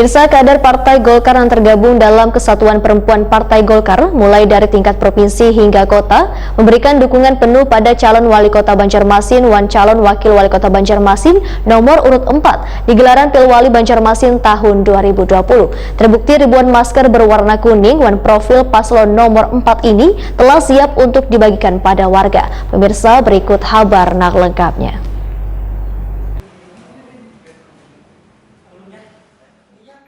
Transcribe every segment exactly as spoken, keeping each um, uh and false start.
Pemirsa, kader Partai Golkar yang tergabung dalam Kesatuan Perempuan Partai Golkar, mulai dari tingkat provinsi hingga kota, memberikan dukungan penuh pada calon wali kota Banjarmasin wan calon wakil wali kota Banjarmasin nomor urut empat di gelaran Pilwali Banjarmasin tahun dua ribu dua puluh. Terbukti ribuan masker berwarna kuning wan profil paslon nomor empat ini telah siap untuk dibagikan pada warga. Pemirsa, berikut habar nang lengkapnya.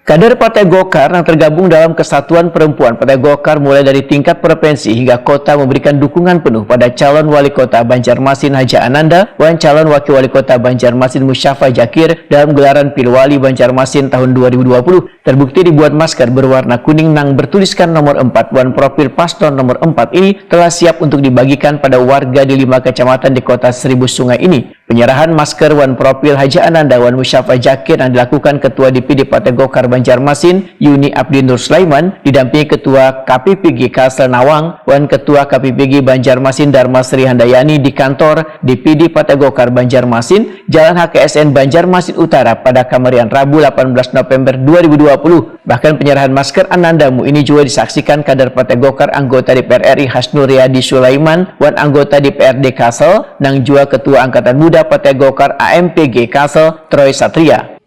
Kader Partai Golkar yang tergabung dalam Kesatuan Perempuan Partai Golkar mulai dari tingkat provinsi hingga kota memberikan dukungan penuh pada calon wali kota Banjarmasin Haja Ananda wan calon wakil wali kota Banjarmasin Musyafa Jakir dalam gelaran Pilwali Banjarmasin tahun dua ribu dua puluh. Terbukti ribuan masker berwarna kuning nang bertuliskan nomor empat wan profil paslon nomor empat ini telah siap untuk dibagikan pada warga di lima kecamatan di kota Seribu Sungai ini. Penyerahan masker wan profil Haja Ananda wan Musyafa Jakir yang dilakukan Ketua D P D Partai Golkar Banjarmasin, Yuni Abdi Nur Sulaiman, didampingi Ketua K P P G Kalsel Nawang wan Ketua K P P G Banjarmasin Darma Sri Handayani di kantor D P D Partai Golkar Banjarmasin, Jalan H K S N Banjarmasin Utara pada kamarian Rabu delapan belas November dua ribu dua puluh. Bahkan penyerahan masker Anandamu ini juga disaksikan kader Partai Golkar anggota D P R R I Hasnur Riyadi Sulaiman wan anggota D P R D Kalsel nang jua Ketua Angkatan Muda Partai Golkar A M P G Kalsel, Troy Satria.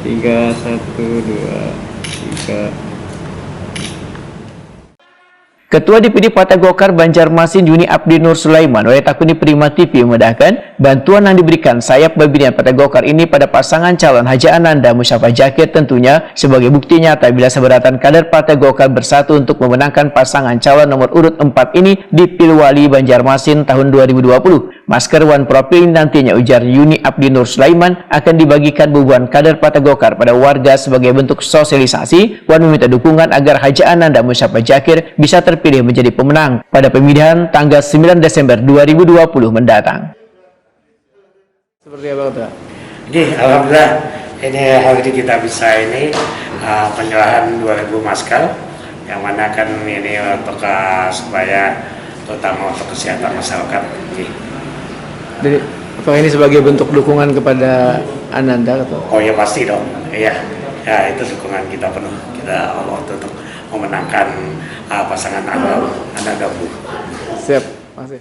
Tiga, satu, dua, tiga. Ketua D P D Partai Golkar Banjarmasin Yuni Abdi Nur Sulaiman oleh takuni Prima T V memedahkan, bantuan yang diberikan sayap babinian Partai Golkar ini pada pasangan calon Haja Ananda Musyafa Jakir tentunya sebagai bukti nyata bila seberatan kader Partai Golkar bersatu untuk memenangkan pasangan calon nomor urut empat ini di Pilwali Banjarmasin tahun dua ribu dua puluh. Masker wan profil ini nantinya, ujar Yuni Abdi Nur Sulaiman, akan dibagikan bubuhan kader Partai Golkar pada warga sebagai bentuk sosialisasi wan meminta dukungan agar Haja Ananda Musyafa Jakir bisa terpilih menjadi pemenang pada pemilihan tanggal sembilan Desember dua ribu dua puluh mendatang. Seperti apa, Ketua? Jadi, alhamdulillah, ini hari ini kita bisa ini, uh, penyerahan dua ribu masker, yang mana kan ini untuk, uh, supaya terutama untuk kesehatan masyarakat. Oke. Jadi, apakah ini sebagai bentuk dukungan kepada Ananda, Ketua? Oh ya, pasti dong, iya. Ya, itu dukungan kita penuh, kita all out untuk memenangkan, uh, pasangan Ananda, Ananda Bu. Siap, makasih.